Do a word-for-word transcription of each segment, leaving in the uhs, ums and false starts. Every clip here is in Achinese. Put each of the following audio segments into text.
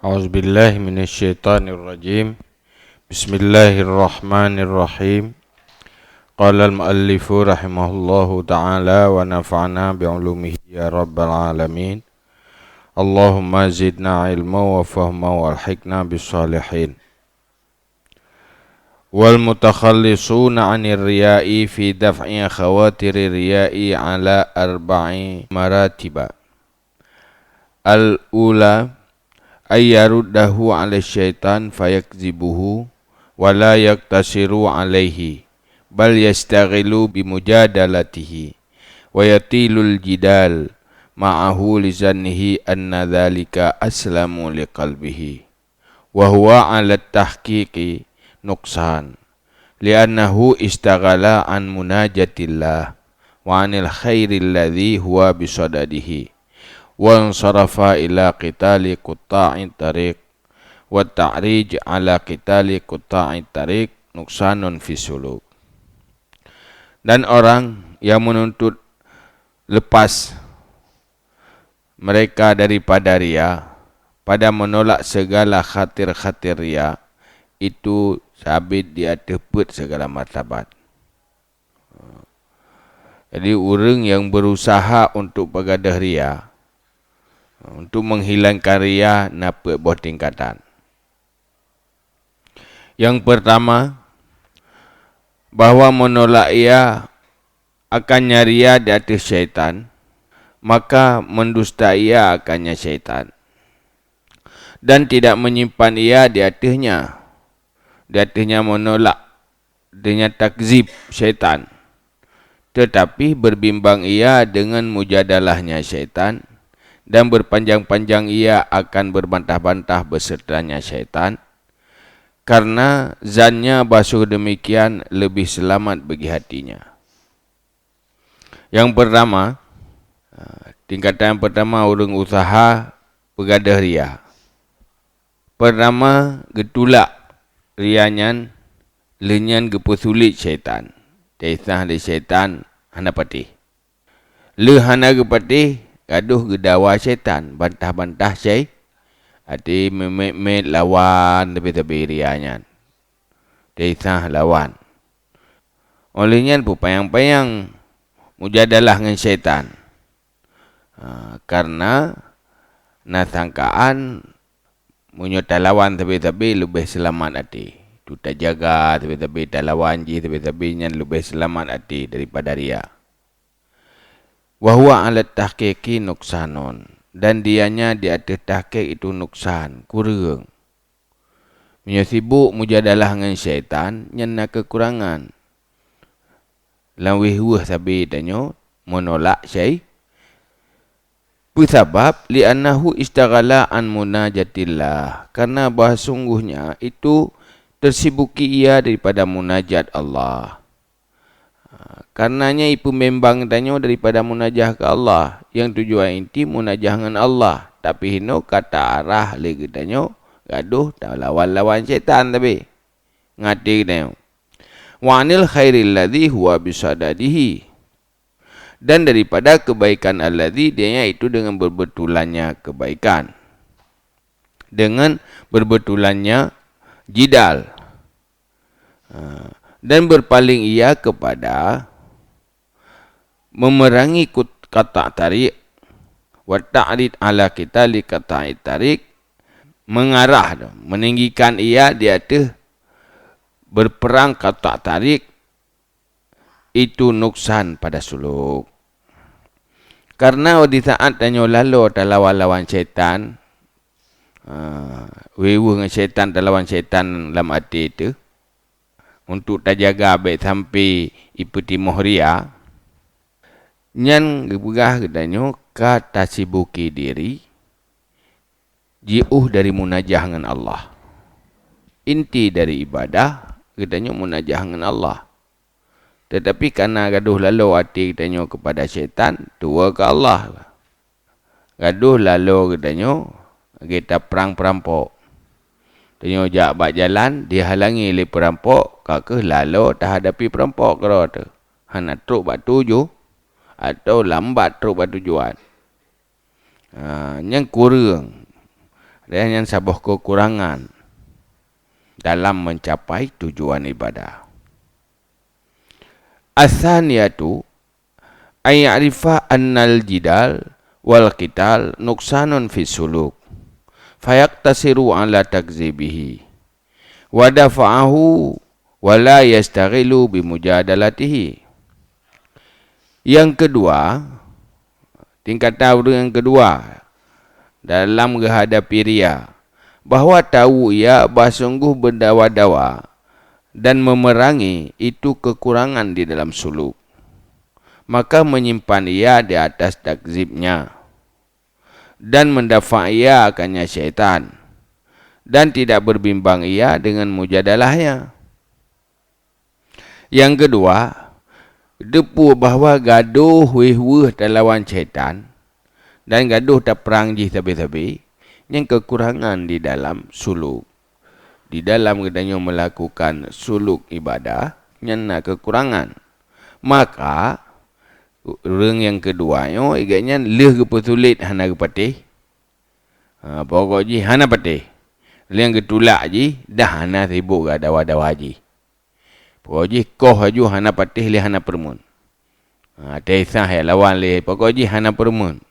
أعوذ بالله من الشيطان الرجيم. بسم الله الرحمن الرحيم. قال المؤلف رحمه الله تعالى ونفعنا بعلومه يا رب العالمين. اللهم زدنا علما وفهما وألحقنا بالصالحين. والمتخلصون عن الرياء في دفع خواطر الرياء على أربع مراتب. الأولى أن يرده على الشيطان فيكذبه ولا يقتصر عليه، بل يشتغل بمجادلته ويطيل الجدال معه لظنه أن ذلك أسلم لقلبه، وهو على التحقيق نقصان، لأنه اشتغل عن مناجاة الله وعن الخير الذي هو بصدده، وانصرف إلى قتال قطاع الطريق، والتعريج على قتال قطاع الطريق نقصان في السلوك. Dan orang yang menuntut lepas mereka daripada ria, pada menolak segala khatir-khatir ria, itu sabit di ateueh peuet segala martabat. Jadi, ureuëng nyang berusaha untuk peugadôh ria, untuk menghilangkan ria, na peuet boh tingkatan. Yang pertama, bahwa menolak ia akannya ria di ateueh syaitan, maka mendusta ia akannya syaitan, dan tidak menyimpan ia di ateuehnya, di ateuehnya menolak, dengan takzib syaitan, tetapi berbimbang ia dengan mujadalahnya syaitan, dan berpanjang-panjang ia akan berbantah-bantah besertanya syaitan, karena zannya bahwa demikian lebih selamat bagi hatinya. Yang pertama, tingkatan yang pertama, ureuëng usaha peugadôh ria. Pertama, geutulak ria nyan, lheueh nyan geupeusulet syaitan. Taisah lé syaitan hana patéh. Lheueh hana geupatéh, gadôh geudawa syaitan, bantah-bantah syai-, até meumet-met lawan sabe-sabe ria nyan. Taisah lawan. Óh lheueh nyan peupanyang-panyang mujadalah ngon syaitan. Ha, karena na sangkaan meunyoe talawan sabe-sabe leubeh seulamat até. Tu tajaga sabe-sabe talawan jih sabe-sabe nyan leubeh seulamat até daripada ria. Wa huwa 'alat tahqiqi nuqsanun, dan dianya di ateueh tahqiq itu nuksan, kureueng. Meunyoe sibuk mujadalah ngon syaitan, nyan na keukurangan. Lam wéh-wéh sabe tanyoe meunolak syai-, peue sabab? Li'annahu istaghala an munajatillah, karena bahwa sungguhnya itu tersibuki ia daripada munajat Allah. Ha, karenanya ipeumembang tanyoe daripada munajah keu Allah, nyang tujuan inti munajah ngon Allah, tapi hinoe ka taarah lé geutanyoe gadôh talawan-lawan syaitan sabe. Ngon até geutanyoe. Wa anil khairil ladzi huwa bisadadihi. Dan daripada kebaikan alladzi, dia yaitu dengan berbetulannya kebaikan. Dengan berbetulannya jidal. Ha, dan berpaling ia kepada memerangi kut-, qata' tariq, wa ta'rid 'ala qitali qata'i tariq, mengarah, meninggikan ia di ateueh berperang qata' tariq, itu nuksan pada suluk. Karena di saat tanyoe lalo talawan-lawan syaitan, ha, wéh-wéh ngon syaitan, talawan syaitan lam até teuh, untuk tajaga bék sampai ipeutimoh ria, nyan geupeugah geutanyoe ka tasibuki diri jiôh dari munajah ngon Allah. Inti dari ibadah geutanyoe munajah ngon Allah. Tetapi karena gadôh lalo até geutanyoe kepada syaitan, tuwoe keu Allah. Gadôh lalo geutanyoe lagée taprang peurampok. Tanyoe jak bak jalan, dihalangi lé peurampok, ka kheueh lalo tahadapi peurampok keudroe teuh. Hana trok bak tuju-, atau lambat trok bak tujuan. Ha, nyang kureueng. Dan nyan saboh kekurangan dalam mencapai tujuan ibadah. Ats-tsaniyatu, an ya'rifa annal jidal wal qital nuqsanun fis suluk, fayaktasiru ala takdzibihi, wa daf'ahu, wa la yastaghilu bimujadalatihi. Yang kedua, tingkatan ureuëng yang kedua dalam geuhadapi ria, bahwa tahu ia bah sungguh berdawa-dawa dan memerangi itu kekurangan di dalam suluk, maka menyimpan ia di atas takdzibnya dan mendafa ia akannya syaitan, dan tidak berbimbang ia dengan mujadalahnya. Yang kedua, teupeu bahwa gadoh wéh-weueh talawan syaitan dan gadoh taprang jih sabe-sabe, nyan kekurangan di dalam suluk. Di dalam geutanyoe melakukan suluk ibadah, nyan na kekurangan. Maka, ureuëng nyang keudua nyoe, igak nyan lheueh geupeusulet hana geupatéh. Ha, pokok jih hana patéh. Lheueh geutulak jih, dah hana sibuk geudawa-dawa jih. Pokok jih koh laju hana patéh lé hana peureumeun. Ha, teuisah ya lawan lé, pokok jih hana peureumeun.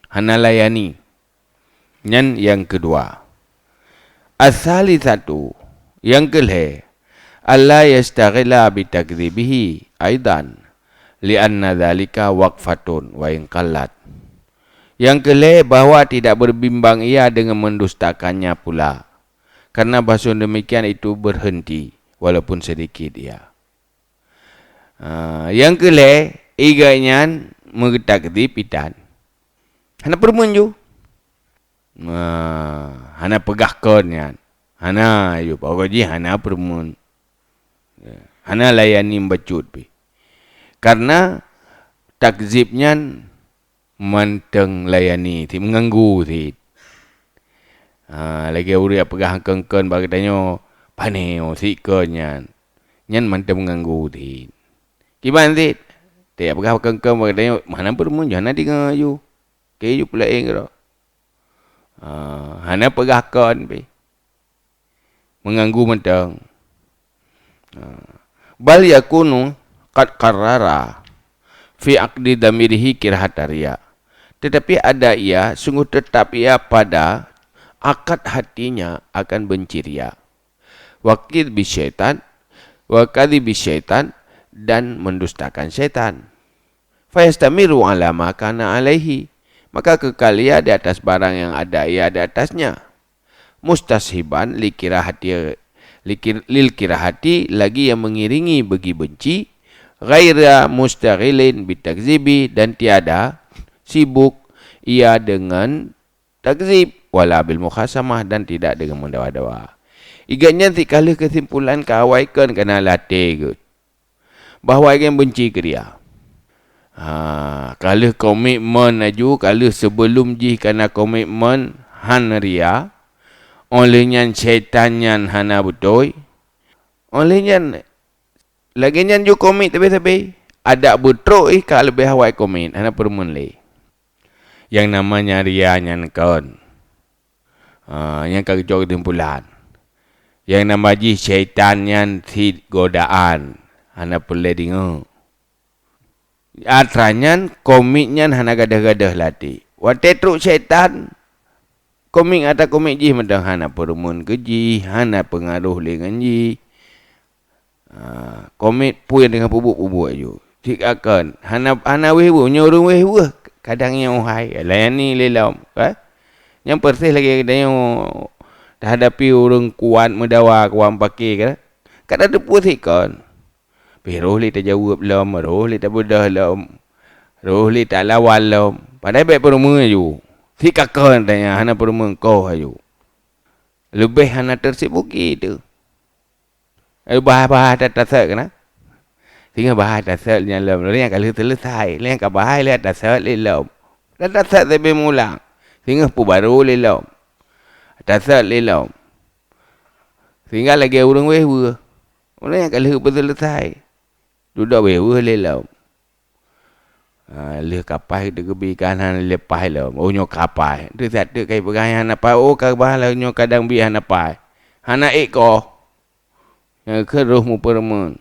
Hana layani. Nyan nyang keudua. Ats-tsalitsatu, nyang keulhée, alla yastaghila bitakdzibihi aidan, li'anna dzalika waqfatun wa in qallat. Nyang keulhée bahwa tidak berbimbang ia dengan mendustakannya pula, karena bahasa demikian itu berhenti, walaupun sedikit ia. Ha, nyang keulhée, igak nyan meutakdzib itan. Hana peureumeun ju. Ha, hana peugah kon nyan. Hana ju, pokok jih hana peureumeun. Ya, hana layani bacut pih. Karena takdzib nyan mantong layani, cit meuganggu cit. Ha, lagée ureuëng peugah kon-kon bak geutanyoe, "Pane oh, cit kon nyan." Nyan mantong meuganggu cit. Kiban cit, tajak peugah kon-kon bak geutanyoe, hana peureumeun ju, hana deungoe ju. Keu ju peulaén keudroe. Ha, hana peugah kon pih. Meuganggu mantong. Ha. Bal yakunu qad qarrara fi aqdi dhamirihi kirahata riya. Tetapi ada ia, sungguh tetap ia pada akad hatinya akan benci riya. Wa kadzbi syaitan, wa kadzbi syaitan, dan mendustakan syaitan. Fayastamiru ala ma kana alaihi. Maka kekal ia di atas barang yang ada ia di atasnya. Mustashiban likirahati, likir-, lil kirahati, lagi yang mengiringi bagi benci, ghaira mustaghilin bitakzibi, dan tiada sibuk ia dengan takzib, wala bil mukhasamah, dan tidak dengan mendawa-dawa. Igak nyan cit ka lheueh keusimpulan ka awai kon kana lam até geuh. Bahwa igak nyan benci keu ria. Ha, ka lheueh komitmen laju, ka lheueh sebelum jih kana komitmen han ria, óh lheueh nyan syaitan nyan hana beutôi. Óh lheueh nyan, lagée nyan ju komit sabe-sabe. Adak beutrok ih ka leubeh awai komit, hana peureumeun lé. Nyang namanya ria nyan kon. Ha, nyang ka geucok keusimpulan. Nyang nama jih syaitan nyan cit godaan, hana peureulée deungoe. Atra nyan, komik nyan hana gadôh-gadôh lam até. Watée trok syaitan, komik atra komik jih mantong hana peureumeun keu jih, hana peungaroh lé ngon jih. Ha, komik pui deungon peubuet-peubuet ju. Cit ka kon, hana, hana wéh-weuh, nyoe ureuëng wéh-weuh, kadang nyang uhai, layani lé lom, kan? Nyang persis lagée geutanyoe tahadapi ureuëng kuat meudawa, kuat meupaké, kan? Kadang teupeu cit kon. Pih roh lé tajaweueb lom, roh lé tabeudôh lom, roh lé talawan lom. Padahai bék peureumeun ju. Cit ka kon tanya, hana peureumeun koh laju. Leubeh hana teusibuki teuh. Eh, bahai-bahai ta-, tasot keunan. Singoh bahai tasot nyan lom, lé nyang ka lheueh seuleusai, lé nyang ka bahai lé tasot lé lom. Dan tasot sabe meulang. Singoh peubarô lé lom. Tasot lé lom. Sehingga lagée ureuëng wéh-weuh. Ureuëng nyang ka lheueh beuseuleusai, dudoe wéh-weuh lé lom. Ha, lheueh ka paih teugeubi kan hana leupah lom. Oh, nyoe ka paih. Teuh sateuk kai peugah hana paih. Oh, ka bah lah nyoe kadang bi hana paih. Hana ék koh. Nyang keu roh meupeureumeun.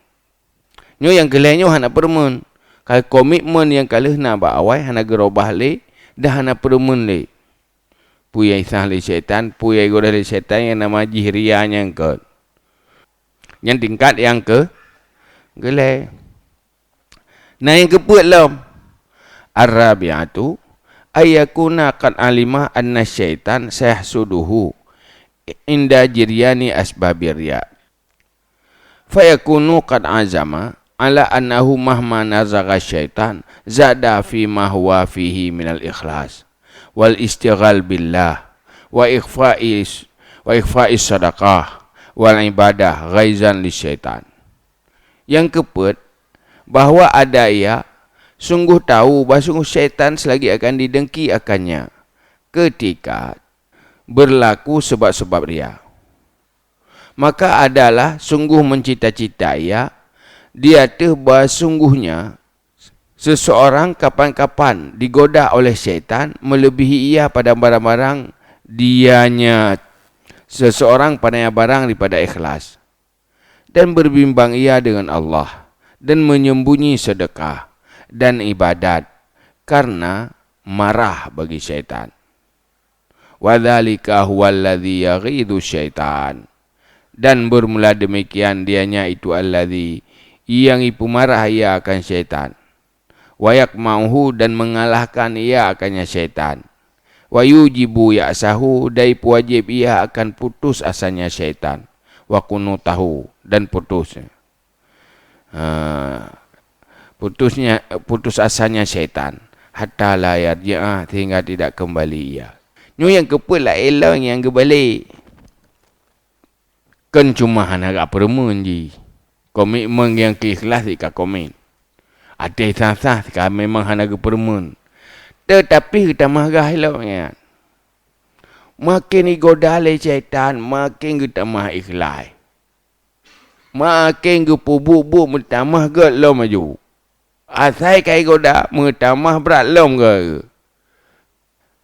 Nyoe nyang keu lhée nyoe hana peureumeun. Ka komitmen nyang ka lheueh na bak awai hana geurobah lé, dan hana peureumeun lé. Peue nyang isah lé syaitan, peue nyang igoda lé syaitan nyang nama jih ria nyang keu. Nyan tingkat nyang keu, keu lhée. Na nyang keupeuet lom. Ar-rabi'atu, ayyakuna qad alima anna syaitan sayahsuduhu inda jiryani asbabir riya. Fayakunu qad azama ala annahu mahma nazagha syaitan zada fi ma huwa fihi minal ikhlas wal istighal billah wa ikhfa'is, wa ikhfa'is sadaqah wal ibadah ghaizan li syaitan. Nyang keupeuet, bahwa ada ia sungguh tahu bahwa sungguh syaitan selagi akan didengki akannya ketika berlaku sebab-sebab ria. Maka adalah sungguh mencita-cita ia di ateueh bahwa sungguhnya seseorang kapan-kapan digoda oleh syaitan melebihi ia pada barang-barang dianya seseorang pada barang daripada ikhlas. Dan berbimbang ia dengan Allah, dan menyembunyi sedekah dan ibadat karena marah bagi syaitan. Wa dzalika huwallazi yaghidhu syaitan. Dan bermula demikian dianya itu allazi yang ipeumarah ia akan syaitan. Wa yaqma'uhu dan mengalahkan ia akannya syaitan. Wa yujibu ya'sahu dan ipeuwajib ia akan putus asanya syaitan. Wa qunutahu dan putus. Ha, putusnya, putus asanya syaitan. Hatta la yarji'a sehingga tidak kembali ia. Nyoe nyang keupeuet lah elong nyang geubalek. Kon cuma hana gak peureumeun jih. Komitmen nyang keu ikhlas ka komit. Até sah-sah ka memang hana geupeureumeun. Teutapi geutamah gah ilok nyan. Makin igoda lé syaitan, makin geutamah ikhlas. Makin geupeubuet-buet meutamah gét lom laju. Asai ka igoda, meutamah brat lom gét.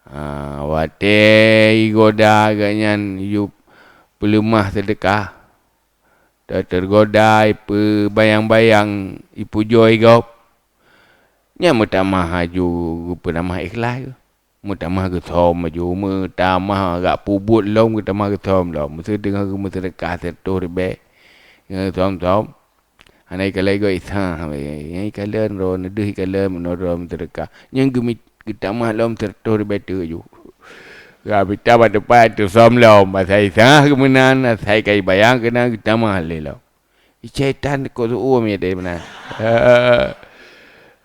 Ha, watée igoda geuh nyan yub peuleumah seudeukah, teuteugoda ipeubayang-bayang ipujoe gob, nyan meutamah laju geupeutamah ikhlas geuh. Meutamah geusöm laju, meutamah gak peubuet lom geutamah geusöm lom. Meuseu teungoh geumeuseudeukah siratoh ribée, geusöm-söm. Hana ikalon goe isa, nyang ikalon droe, neudeuh ikalon meunoe droe meuseudeukah. Nyang geumi-, geutamah lom siratoh ribée teuk ju. Ka mita bak teumpat teusöm lom, asai isa geumeunan, asai ka ibayang keunan geutamah lé lom. Syaitan kok seuuem ya deh meunan.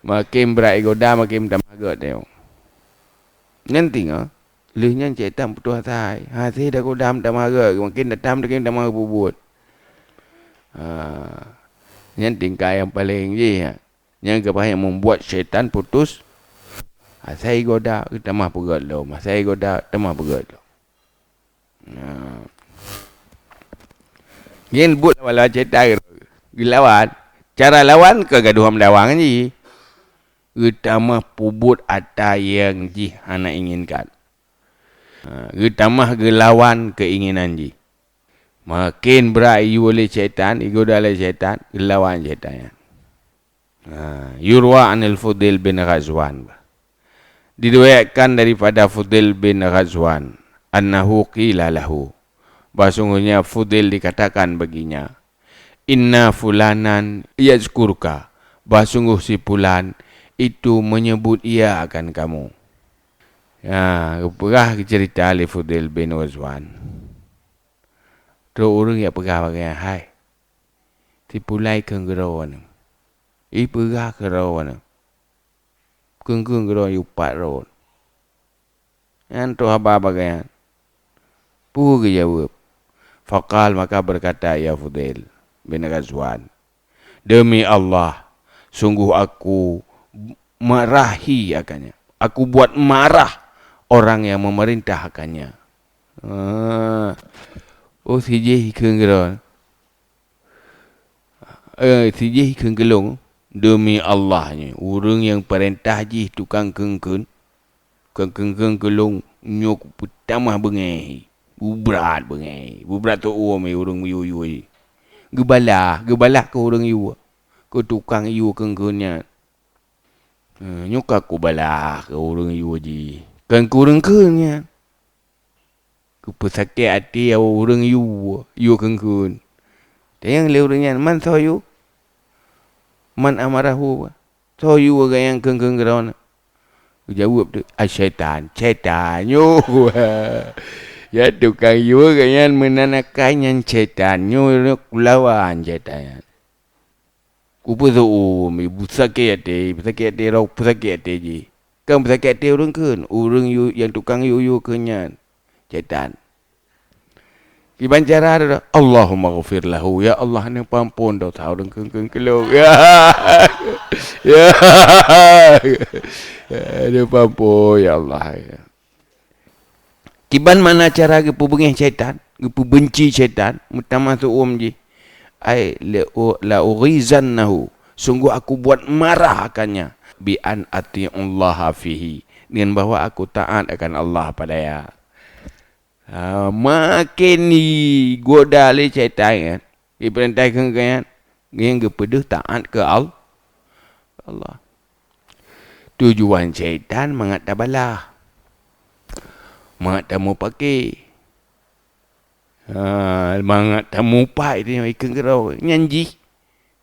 Makin brat igoda, makin meutamah gét teuh. Nyan teungoh, lheueh nyan syaitan putôh asai. Hasé dagoda meutamah gét, makin datang makin meutamah peubuet. Ha. Nyan tingkat nyang paleng jih, ha. Nyang keupah nyang membuat syaitan putus asai goda, geutamah peugét lom. Asai goda, tamah peugét lom. Nah. Nyan buet lawan-lawan syaitan. Geulawan. Cara lawan keu gadoh meudawa ngon jih. Geutamah peubuet ata nyang jih hana inginkan. Ha, geutamah geulawan keuinginan jih. Makin brat iyue lé syaitan, igoda lé syaitan, geulawan syaitan nyan. Ha, yurwa anil Fudail bin Ghazwan. Diriwayatkan daripada Fudail bin Ghazwan, annahu qila lahu, bahwasungguhnya Fudail dikatakan baginya, "Inna fulanan yazkuruka," bahwa sungguh si fulan itu menyebut ia akan kamu. Ya, geupeugah geucerita lé Fudail bin Ghazwan. Trok ureuëng jak peugah bak gobnyan, "Hai, si fulan ikheun keu droeneuh. Ipeugah keu droeneuh. Kheun-kheun keu droeneuh upat droeneuh." Nyan trok haba bak gobnyan. Peue geujaweueb? Faqal, maka berkata ia Fudail bin Ghazwan, "Demi Allah, sungguh aku marahi akannya. Aku buat marah orang yang memerintah akannya." Ah. Oh, si jih ikheun keu droe. Eh, si jih ikheun keu lôn. Deumi Allah nyoe, ureuëng nyang peurintah jih tukang kheun-kheun, tukang kheun-kheun keu lôn nyoe kupeutamah beungéh, bubrat beungéh, bubrat teuuem ureuëng yue-yue. Geubalah, geubalah keu ureuëng yue, keu tukang yue kheun-kheun nyan. Eh, nyoe ka kubalah keu ureuëng yue jih, kon keu ureuëng kheun nyan. Kupeusakét até awak ureuëng yue, yue kheun-kheun. Tanyong lé ureuëng nyan, "Man soe yue? Man amarahu?" Soe yue geuh nyang kheun-kheun keudroe? Geujaweueb teuk, "Asyaitan." Syaitan nyoe. Ya tukang yue geuh nyan meunan akai nyan syaitan nyoe, kulawan syaitan nyan. Kupeuseu'uem, beusakét até, beusakét até droe, beusakét até jih. Kon beusakét até ureuëng kheun, ureuëng yue, nyang tukang yue-yue kheun nyan, syaitan. Kiban cara droe, "Allahumma ghfir lahu, ya Allah, neupeuampon dosa ureuëng kheun-kheun keu lôn." Ya, ya, neupeuampon, ya Allah. Kiban mana cara geupeubeungéh syaitan, geupeubenci syaitan, meutamah seu'uem jih? "Ai la u-, la ughizannahu, sungguh aku buat marah akannya, bi an ati'ullaha fihi, dengan bahwa aku taat akan Allah padaya." Ha, makin digoda lé syaitan kan, dipeurintah keu geuh nyan, geuh nyan geupeudeuh taat keu Al-, Allah. Tujuan syaitan mangat tabalah, mangat tamupake, ha, mangat tamupat itu nyang ikeu keudroe. Nyan jih,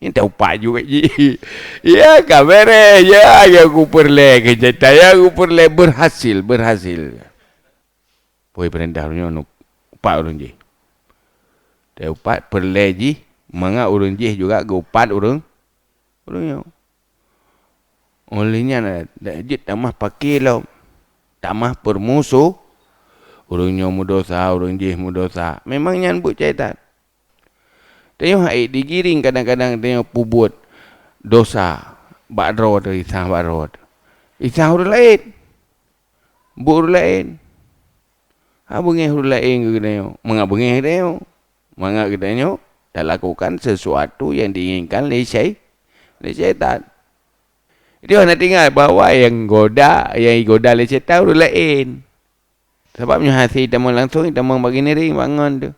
nyan taupat juga jih. Ya ka bereh, ya, ya kupeureulée keu syaitan, ya kupeureulée, berhasil, berhasil. Poi peurintah ureuëng nyoe upat ureuëng jih. Teupat peureulée jih, mangat ureuëng jih juga geuupat ureuëng, ureuëng nyoe. Óh lheueh nyan, jeuet tamah pake lom, tamah peurmusoh. Ureuëng nyoe meudosa, ureuëng jih meudosa. Memang nyan buet syaitan. Tanyoe hai digiring kadang-kadang tanyoe peubuet dosa bak droe teuh, isah bak droe teuh. Isah ureuëng laén. Buet ureuëng laén. Ha beungéh ureuëng laén keu geutanyoe, mangat beungéh geutanyoe. Mangat geutanyoe talakukan sesuatu yang diinginkan lé syai-, lé syaitan. Jadi hana tinggai bahwa nyang goda, nyang jigoda lé syaitan ureuëng laén. Sabab nyoe hase tamong langsong, tamong bak Ginereng, bak ngon teuh.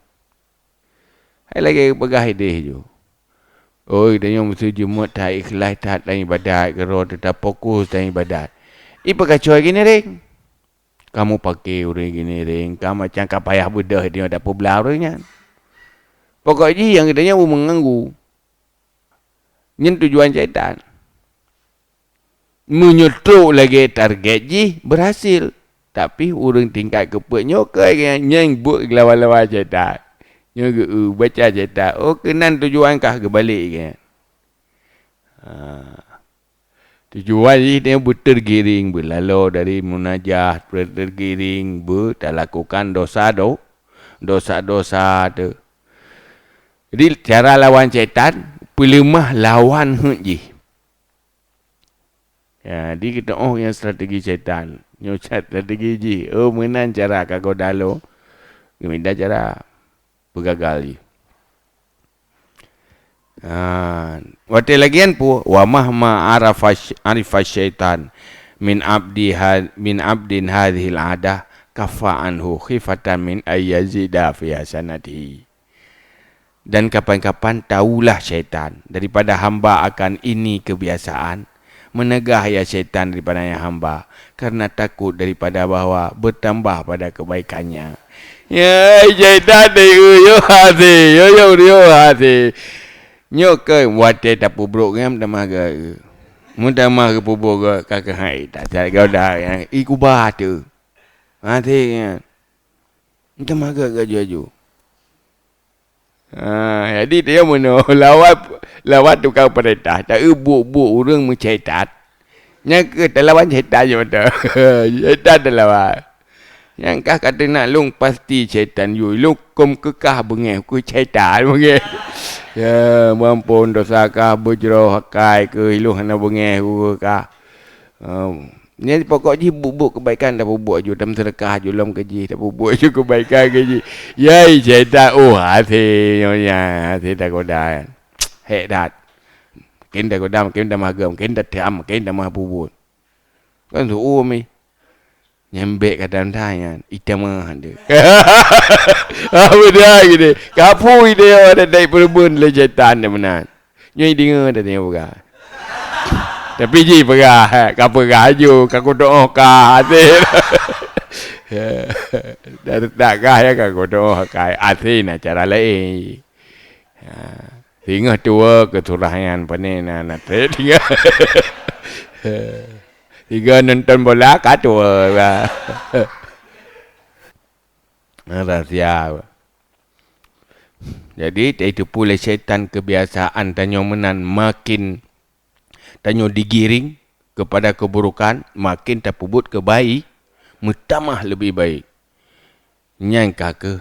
Hai lagée peugah ideh ju. Oi, tanyoe meuseu jeuet that ikhlaih that lam ibadat, keudroe teutab fokus lam ibadat. Ipeukacoe Ginereng. Kamoe pake ureuëng Ginereng, ka macam ka payah beudôh tanyoe tapeublah ureuëng nyan. Pokok jih nyang geutanyoe mengganggu. Nyan tujuan syaitan. Meunyoe trok lagée target jih, berhasil. Tapi ureuëng tingkat keupeuet nyoe keu nyang buet geulawan-lawan syaitan. Nyoe geu-, baca syaitan, oh keunan tujuan kah geubalek keu nyan. Ha. Tujuan jih nyan beutergiring, beulalo dari munajah, beutergiring, beutalakukan dosa do-, dosa-dosa teuh. Jadi cara lawan syaitan, peuleumah lawan heuet jih. Ya, di geutanyoe nyang strategi syaitan. Nyoe strategi jih. Oh, meunan cara ka goda lôn. Geumita cara peugagal jih. Ha, watée lagée nyan pu, wa mahma arafa sy-, arifa syaitan min abdi ha-, min abdin hadhil adah kafa anhu khifatan min ayyazida fi hasanatihi. Dan kapan-kapan taulah syaitan daripada hamba akan ini kebiasaan, meunegah ia syaitan daripada nyan hamba, karena takut daripada bahwa bertambah pada kebaikannya. Ya, syaitan deh, yo hati, yo, yo, yo hati. Nyoe keuh watée tapeubrok nyan meutamah geu-, meutamah geupeubrok geu-, ka keuhai, tak, tak, geuda, ya, i kubah teuh. Hati nyan. Meutamah geu-, geu-, laju-laju. Ha, jadi dia meunoe lawan, lawan tukang peurintah, ta buet-buet ureuëng meusyaitan. Nyang keu talawan syaitan je mata. Syaitan talawan. Nyang kah ka teunak lôn pasti syaitan yue. Lôn kôm keukah beungéh keu syaitan beungéh. Ya, meuampôn dosa kah, beujroh akai keu ilôn hana beungéh keu kah. Em, nyan pokok jih buet-buet keubaikan tapeubuet ju, tameuseudeukah ju lom keu jih, tapeubuet ju keubaikan keu jih. Yai syaitan, oh, hase nyoe nyan, hase tagoda. Hék that. Kén tagodam, kén tamah agam, kén tatam, kén tamah peubuet. Kan su-uem ih. Nyang bék ka dan-dan nyan, itamah deh. Apa dah gitu? Kapui dia ada dai peureumeun lé syaitan dia meunan. Nyoe deungoe tadi peugah. Tapi ji peugah, eh, ka peugah aju, ka kutuoh ka até. Dah tak kah ya ka kutuoh ka até na cara laén. Ha, singoh tuwo keu surah nyan pane na na treb singoh. Singoh nonton bola ka tuwo lah. Rahsia. Jadi, taiteupeue lé syaitan keubiasaan tanyoe meunan, makin tanyoe digiring keupada keuburokan, makin tapeubuet keubai-, meutamah leubeh baik. Nyan ka keuh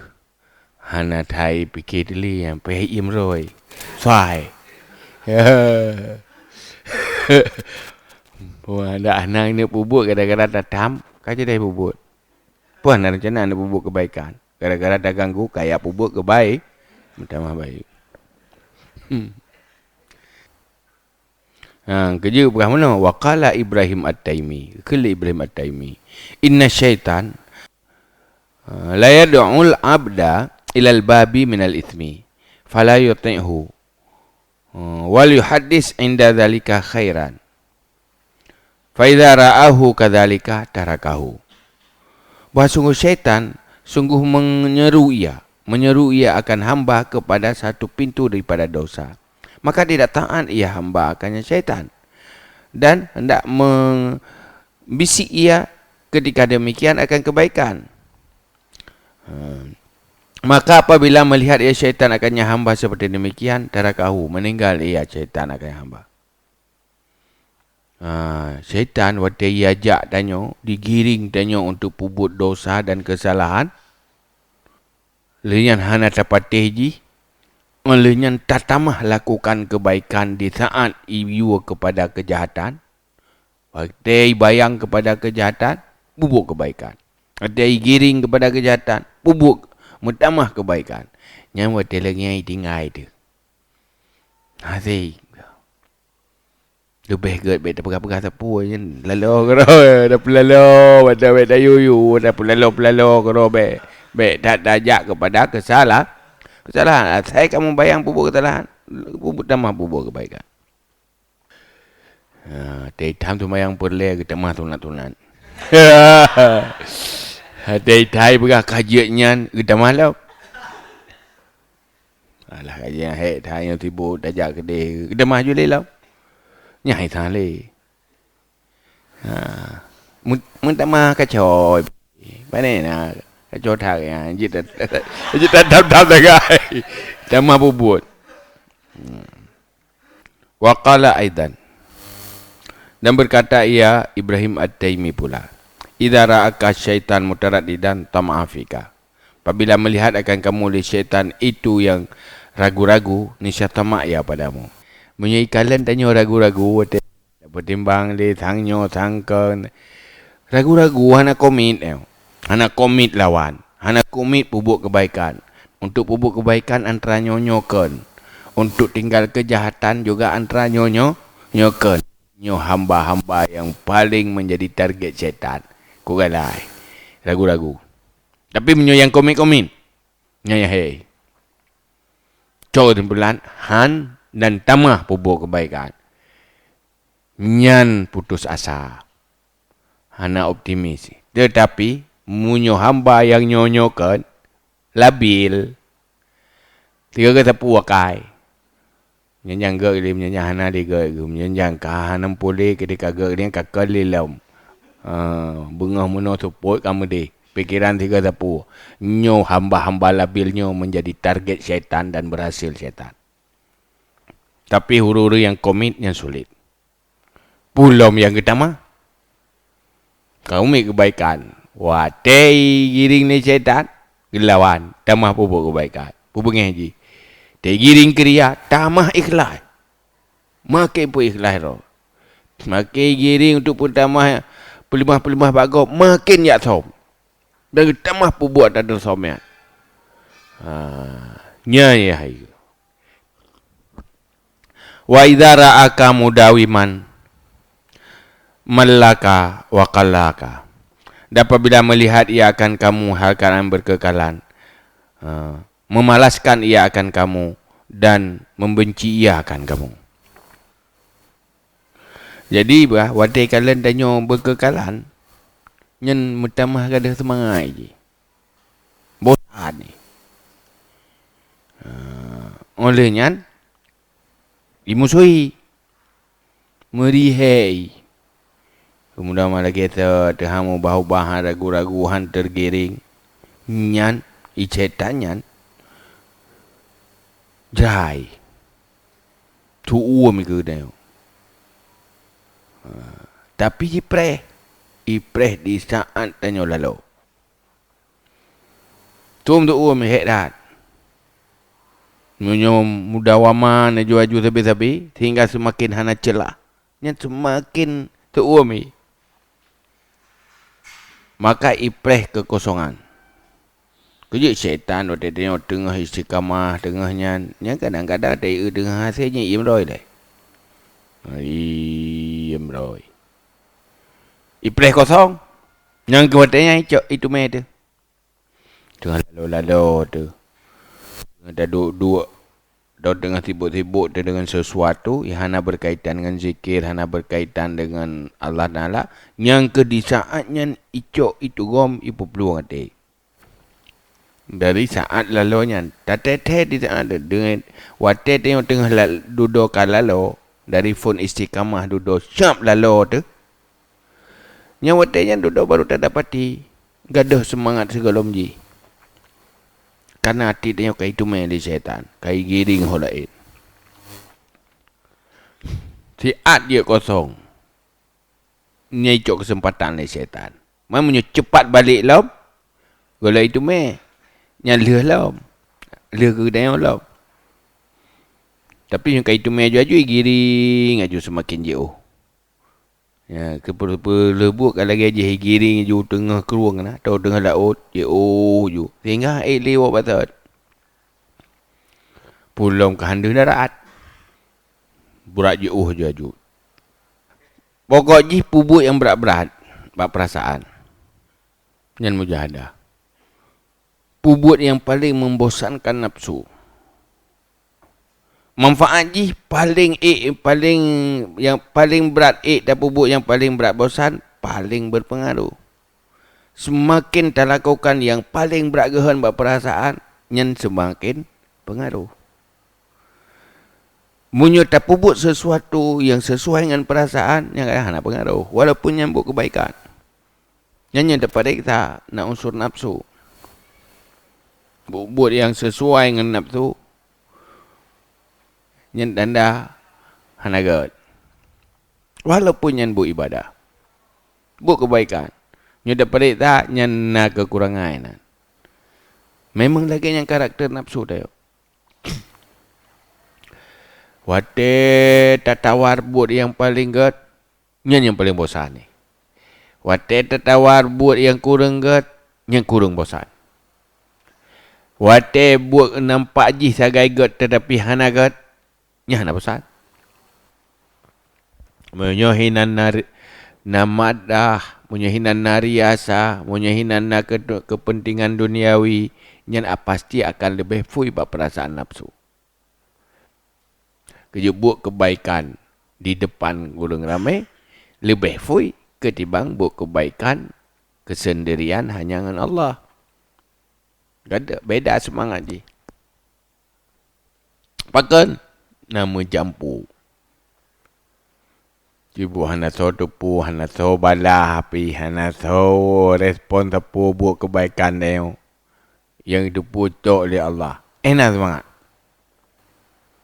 hana thai pike teuliang, pih imroi. Sai. Wah, dak hana neupeubuet gara-gara tatam, ka jadi peubuet. Peue na rencana neupeubuet keubaikan. Gara-gara taganggu kaya peubuet keubai, meutamah baik. Hmm. Ha, keujeuet peugah meunoe, wa qala Ibrahim At-Taimi. Kheun lé Ibrahim At-Taimi, "Inna syaitan, ha, la yad'ul abda ilal babi minal itsmi, fala yuti'hu, ha, wal yuhaddis inda dzalika khairan. Fa idza ra'ahu kadzalika tarakahu." Bahwa sungguh syaitan sungguh menyeru ia, menyeru ia akan hamba kepada satu pintu daripada dosa. Maka tidak taat ia hamba akannya syaitan, dan hendak membisik ia ketika demikian akan kebaikan. Ha. Maka apabila melihat ia syaitan akannya hamba seperti demikian, tarakahu, meninggal ia syaitan akannya hamba. Ha, syaitan watée ia jak tanyoe, digiring tanyoe untuk peubuet dosa dan kesalahan, lheueh nyan hana tapatéh jih, lheueh nyan tatamah lakukan keubaikan di saát iyue keupada keujahatan. Watée ibayang keupada keujahatan, peubuet keubaikan. Watée igiring keupada keujahatan, peubuet meutamah keubaikan. Nyan watée lagée nyan itinggai teuh. Hasé. Leubeh gét bék tapeugah-peugah sapeue nyan. Laloe keudroe, tapeulaloe, watée bék tayue-yue, tapeulaloe-peulaloe keudroe bék. Bék that tajak keupada keusala-, keusalahan. Asai kamoe bayang peubuet keusalahan, peubuet tamah peubuet keubaikan. Ha, teuitam seumayang peureulée geutamah sunat-sunat. Teuitai peugah ka jeuet nyan geutamah lom. Alah, ka jeuet hék that nyoe sibok tajak keudeh, geutamah ju lé lom. Nyan hai that lé. Ha, meu-, meutamah kacoe. Pane na kacoe that nyan, jeuet ta-, jeuet tatam-tam sagai. Tamah peubuet. Hmm. Wa qala aidan, dan berkata ia, Ibrahim At-Taimi, pula, "Idza ra'aka syaitan mutaraddidan tama'a fika." Apabila melihat akan kamu oleh syaitan itu yang ragu-ragu, niscaya tamak ia padamu. Meunyoe ikalon tanyoe ragu-ragu, watée tapeutimbang lé sang nyoe sang kon, ragu-ragu hana komit, eh. Hana komit lawan, hana komit peubuet keubaikan. Untuk peubuet keubaikan antara nyoe nyoe kon. Untuk tinggal keujahatan juga antara nyoe nyoe, nyoe kon. Nyoe hamba-hamba nyang paleng meunjadi target syaitan. Kugalai. Ragu-ragu. Tapi meunyoe nyang komit-komit, nyan ya hei. Cok kesimpulan, han dan tamah peubuet keubaikan. Nyan putus asa. Hana optimis. Tetapi, meunyoe hamba nyang nyoe nyoe kon, labil, tiga ke sapu akai. Nyan nyang gét lé, nyan nyang hana lé gét geuh. Nyan nyang ka hana muphom lé, keudeh ka gét lé, ka kon lé lom. Ah, beungoh meunoe seupôt ka meudeh. Pikiran tiga sapu. Nyoe hamba-hamba labil nyoe meunjadi target syaitan dan beurhasil syaitan. Tapi ureuëng-ureuëng nyang komit nyan sulet. Peue lom nyang geutamah? Ka umiet keubaikan. Watée igiring lé syaitan, geulawan, tamah peubuet keubaikan. Peubeungéh jih. Teugiring keu ria, tamah ikhlaih. Makin peuikhlaih droe. Makin igiring untuk peutamah peuleumah-peuleumah bak gob, makin jak som. Dan geutamah peubuet dan som nyan. Ha, nyan ya hai. Wa idza ra'aka mudawiman mallaka wa qallaka. Dan apabila melihat ia akan kamu hal keadaan berkekalan, ha, memalaskan ia akan kamu dan membenci ia akan kamu. Jadi, bah, watée kalon tanyoe berkekalan, nyan meutamah gadoh seumangat jih. Bosan jih. Ha, óh lheueh nyan, dimusuhi, meurihée. Keumudian lagée teuham ubah-ubah, ragu-ragu, han teugiring. Nyan, i setan nyan, jai. Teuuem keu tanyoe. Ha, tapi jipreh. Ipreh di saat tanyoe laloe. Teuuem-teuuem hék that. Meunyoe mudawamah aju-aju sabe-sabe, sehingga seumaken hana ceulah, nyan seumaken teuuem i. Maka ipreh keukosongan. Keujeuet syaitan watée tanyoe teungoh istiqamah, teungoh nyan, nyan kadang-kadang taieu teungoh hase nyan iem roi lé. Iem roi. Ipreh kosong. Nyang keu watée nyan icok itume teuh. Teungoh laloe-laloe teuh. Teungoh taduek-duek. Atau teungoh sibuk-sibuk teuh deungon sesuatu nyang hana berkaitan deungon zikir, hana berkaitan deungon Allah Taala, nyang keu di saat nyan icok itugom ipeuplueng até. Dari saat laloe nyan, tathee-thee di saat deungon watée tanyoe teungoh la-, dudoe ka laloe, dari phon istiqamah dudoe siap laloe teuh, nyang watée nyan dudoe barô tadapati gadoh seumangat sigohlom jih. Kareuna até tanyoe ka itume lé syaitan, ka igiring ho laén. Siat jeuet kosong. Nyan icok keuseumpatan lé syaitan. Man meunyoe cepat balek lom, gohlom itume, nyan lheueh lom. Lheueh keu tanyoe lom. Tapi nyang ka itume aju-aju, igiring aju seumaken jiôh. Ya, keu peu-, peuleubuet ka lagée jih igiring ju teungoh krueng na, atau teungoh laôt, jiôh ju. Sehingga ék lé woe batat. Pulom ka han deuh darat. Brat jiôh ju aju. Pokok jih peubuet nyang brat-brat bak peurasaan. Nyan mujahadah. Peubuet nyang paleng membosankan nafsu. Manfaat jih paleng ék, paleng, nyang paleng brat ék tapeubuet nyang paleng brat bosan, paleng berpengaruh. Seumaken talakukan nyang paleng brat geuhon bak peurasaan, nyan seumaken pengaruh. Meunyoe tapeubuet sesuatu nyang sesuai ngon peurasaan, nyan hana pengaruh, walaupun nyan buet keubaikan. Nyan nyang tapareksa na unsur nafsu. Buet-buet nyang sesuai ngon nafsu, nyan tanda hana gét. Walaupun nyan buet ibadah, buet keubaikan, nyoe tapareksa nyan na keukurangan nyan. Memang lagée nyan karakter nafsu tanyoe. Watée tatawar buet nyang paleng gét, nyan nyang paleng bosan nyan. Watée tatawar buet nyang kureueng gét, nyan kureueng bosan. Watée buet nampak jih sagai gét teutapi hana gét, nyan hana bosan. Meunyoe hinan na ri-, na madah, meunyoe hinan na riasa, meunyoe hinan na keu-, keupeuntengan duniawi, nyan a-, pasti akan leubeh phui bak peurasaan nafsu. Keujeuet buet keubaikan di depan ureuëng ramé leubeh phui keutimbang buet keubaikan keusendirian hanya ngon Allah. Gada, beda seumangat jih. Pakon? Na meujampu. Sibuk hana soe teupeu, hana soe balah, tapi hana soe respon teupeu buet keubaikan tanyoe nyang teupeu cok lé Allah. Eh, na seumangat.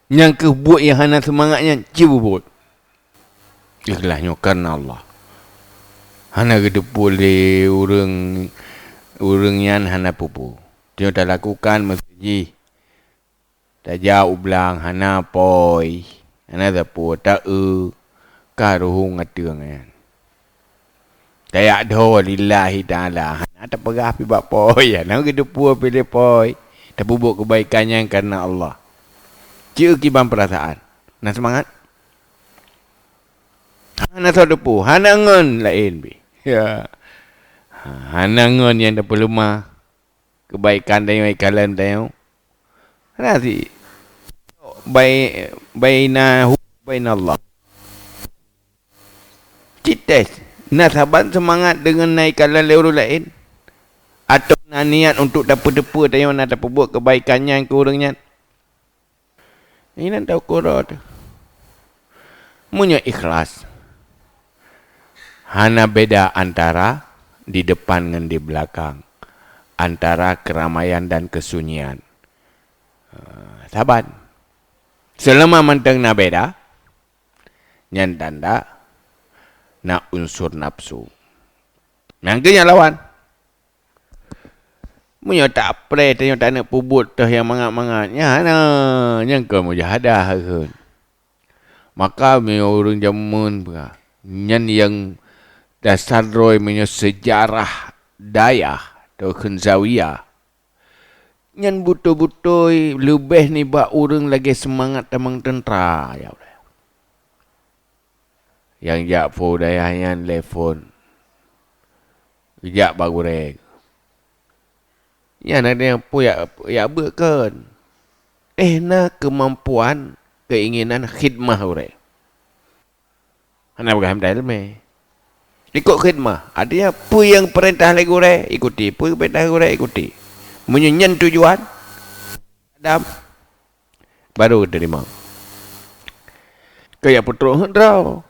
Nyang keuh buet nyang hana seumangat nyan, ci bubuet. Ikhlas nyoe kareuna Allah. Hana geuteupeu lé ureuëng, ureuëng nyan hana peue-peue. Nyoe talakukan meuseujih. Tajak u blang hana pôi, hana sapeue, ta-eu, ka ruhueng ateueng nyan. Tajak dho lillahi ta'ala, hana tapeugah pi bak pôi, hana geuteupeu pi lé pôi. Tapeubuet keubaikan nyan kareuna Allah. Ci kiban peurasaan. Na seumangat? Hana soe teupeu, hana ngon laén pih. Ya. Ha, hana ngon nyang teupeuleumah keubaikan tanyoe, ikalon tanyoe. Hana si bai-, bainahu bainallah. Cit tes, na saban seumangat deungon na ikalon lé ureuëng laén? Atawa na niat untuk tapeuteupeu tanyoe na tapeubuet keubaikan nyan keu ureuëng nyan? Inan tauko droe teuh. Meunyoe ikhlas, hana beda antara di depan ngon di beulakang, antara keuramaian dan keusunyian. Ah, saban. Seulama mantong na beda, nyan tanda na unsur nafsu. Nyang keu nyang lawan. Meunyoe tak preh tanyoe taneuk peubuet teuh nyang mangat-mangat, nyan hana, nyang kon mujahadah kheun. Maka meunyoe ureuëng jameun peugah, nyan nyang dasar droe meunyoe seujarah dayah atau kheun zawiyah, nyan beutôi-beutôi leubeh nibak ureuëng lagée seumangat tamong teuntra, ya Allah. Nyang jak po dayah nyan lé phon. Geujak bak gurée. Nyan ada nyang peue jak, jak beuet kon. Eh, na keumampuan, keinginan khidmah gurée. Hana peugah meutai leumé. Ikot khidmah. Artinya, peue nyang peurintah lé gurée, ikuti. Peue peurintah gurée, ikuti. Meunyoe nyan tujuan, Adam, baru teurimong. Keu jak peutrok heuet droe.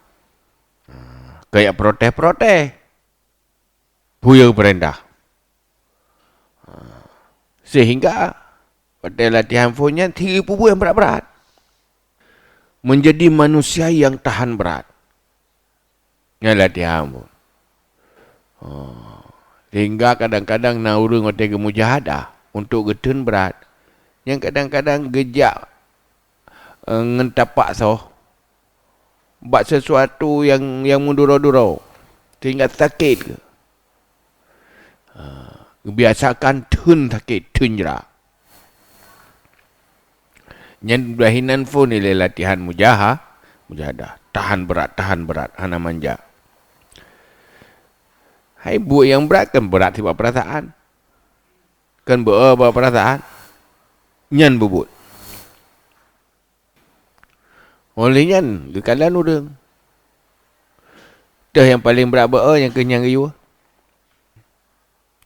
Keu jak protes-protes. Peue nyang peurintah. Sehingga watée latihan phon nyan, sigi peubuet nyang brat-brat. Menjadi manusia yang tahan berat. Nyan latihan phon. Oh. Sehingga kadang-kadang na ureuëng watée geumujahadah untuk geuteun brat, nyang kadang-kadang geujak, eh, ngon tapak soh bak sesuatu nyang, nyang meuduro-duro, sehingga sakét keu. Ha, geubiasakan theun sakét, theun jra. Nyan blah inan phon ilée latihan mujaha-, mujahadah. Tahan berat, tahan berat, hana manja. Hai buet nyang brat kan brat sibak peurasaan. Kan beu-e bak peurasaan. Nyan bubuet. Óh lheueh nyan geukalon ureuëng. Teuh nyang paleng brat beu-e nyang keuh nyang geuyue.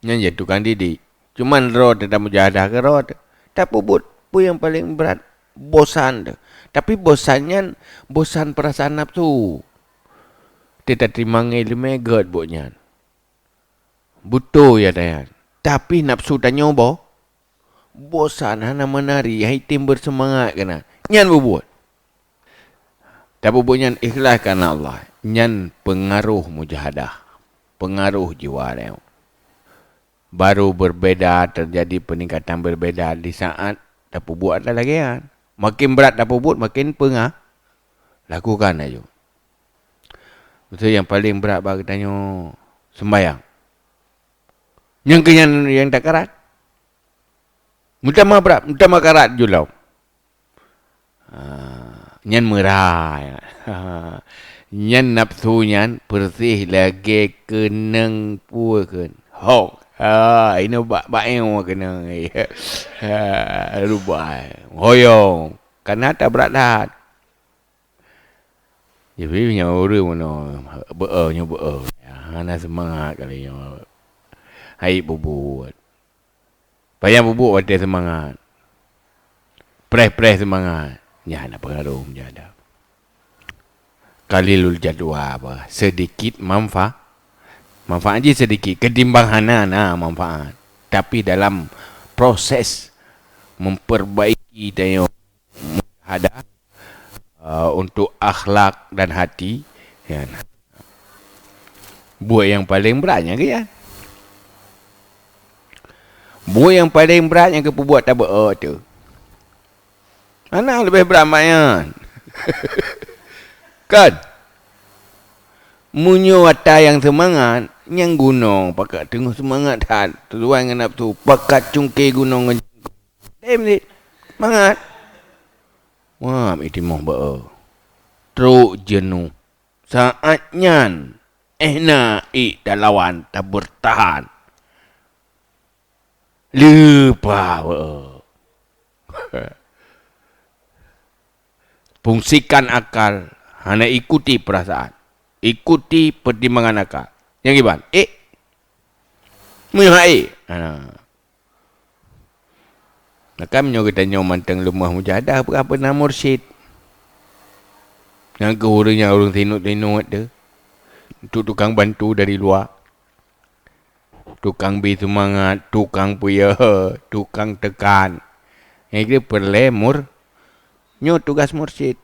Nyan jeuet tukang didik. Cuman droe teuh tamujahadah keu droe teuh. Tapeubuet peue nyang paleng brat, bosan teuh. Tapi bosan nyan bosan peurasaan nafsu. Teuh tateurimong ileumé gét buet nyan. Beutôi ya nyan. Tapi nafsu tanyoe boh, bosan, hana meunari, hai tem beuseumangat keunan. Nyan bubuet. Tapeubuet nyan ikhlas kareuna Allah. Nyan peungaroh mujahadah. Peungaroh jiwa tanyoe. Baru berbeda, terjadi peningkatan berbeda di saat tapeubuet lagée nyan. Makin brat tapeubuet, makin peunga-, lakukan laju. Beutôi nyang paleng brat bak geutanyoe seumbayang. Nyang keu nyan nyang takarat. Meutamah brat, meutamah karat ju lom. Ah, nyan meura. Nyan nafsu nyan peureuseh lagée keunong peue kheun. Hok. Ha, inoe bak, bak éo keunong. Ha, rubah. Hoyong. Kana tabrat that. Jadi nyoe ureuëng meunoe beu-e nyoe beu-e. Hana seumangat kali nyoe. Hai bubuet. Payah bubuet watée seumangat. Preh-preh seumangat. Nyan na peungaroh mujahadah. Qalilul jadwa apa? Sedikit manfa-, manfaat jih sedikit. Ketimbang hana na manfaat. Tapi dalam proses memperbaiki tanyoe mujahadah, eh, untuk akhlak dan hati, ya. Buet nyang paleng brat nyan keuh nyan. Buet nyang paleng brat nyang geupeubuet tabeu-e teuh. Hana leubeh brat bak nyan. Kan? Meunyoe ata nyang seumangat, nyang gunong pakat teungoh seumangat that, sesuai ngon nafsu, pakat cungke gunong ngon Dem sit. Mangat. Wah, itimoh beu-e. trok jeunôh. Saát nyan, éh na ék talawan tabeurtahan. Leupah weu. Fungsikan akal, hana ikuti perasaan. Ikuti pertimbangan akal. Nyang kiban, ék. Meuhai. Ha. Maka meunyoe geutanyoe mantong leumah mujahadah, peugah peue na mursyid. Nyang keu ureuëng nyang ureuëng sinut-sinut tu. Untuk tukang bantu dari luar. Tukang bri seumangat, tukang puyôh, tukang teukan. Nyang keu peureulée mur-, nyoe tugas mursyid.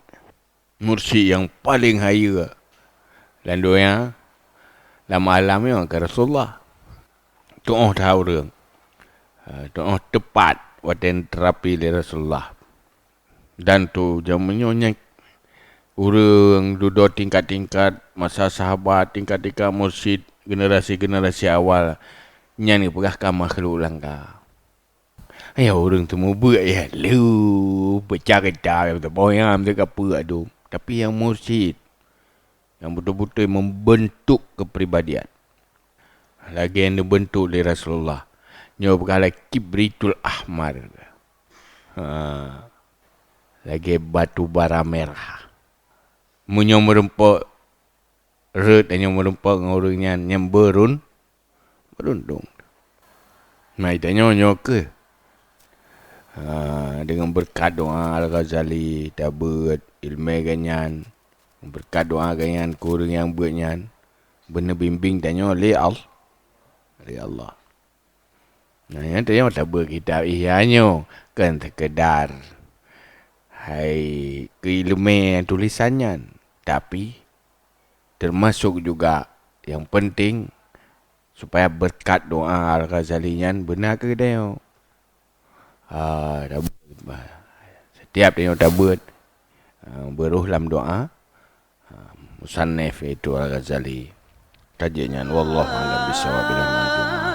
Mursyid nyang paleng hayeue lam donya, lam alam nyoe keu Rasulullah. Tuoh that ureuëng. Ha, tuoh teupat watée teurapi lé Rasulullah. Dan tu jameun nyoe nyang ureuëng dudoe tingkat-tingkat masa sahabat, tingkat-tingkat mursyid, generasi-generasi awal nyan geupeugah ka makhluk langka. Ayo ureuëng teumubeuek ya lu pecah kecah ya beutôi boyam teuka peue adu. Tapi nyang mursyid, nyang beutôi-beutôi membentuk kepribadian. Lagée neubentuk lé Rasulullah. Nyoe peugah lé Kibritul Ahmar. Ha. Lagée batu bara merah. Meunyoe meureumpok rot, tanyoe meureumpok ngon ureuëng nyan nyang beurun-, beuruntung. Nah, tanyoe nyoe keuh. Ha, deungon beureukat doa Al-Ghazali, tabeuet ileumé geuh nyan. Beureukat doa geuh nyan keu ureuëng nyang beuet nyan, beuneubimbéng tanyoe lé Al-, lé Allah. Nah, nyan tanyoe tabeuet kitab Ihya nyoe kon seukeudar hai keu ileumé tulisan nyan, tapi teumasok juga nyang penting supaya beureukat doa Al-Ghazali nyan beuna keu tanyoe. Ah, tabeuet, setiap tanyoe tabeuet, ah, beuroh lam doa, ah, musannif yaitu Al-Ghazali. Ka jeuet nyan, wallahu a'lam bishawab.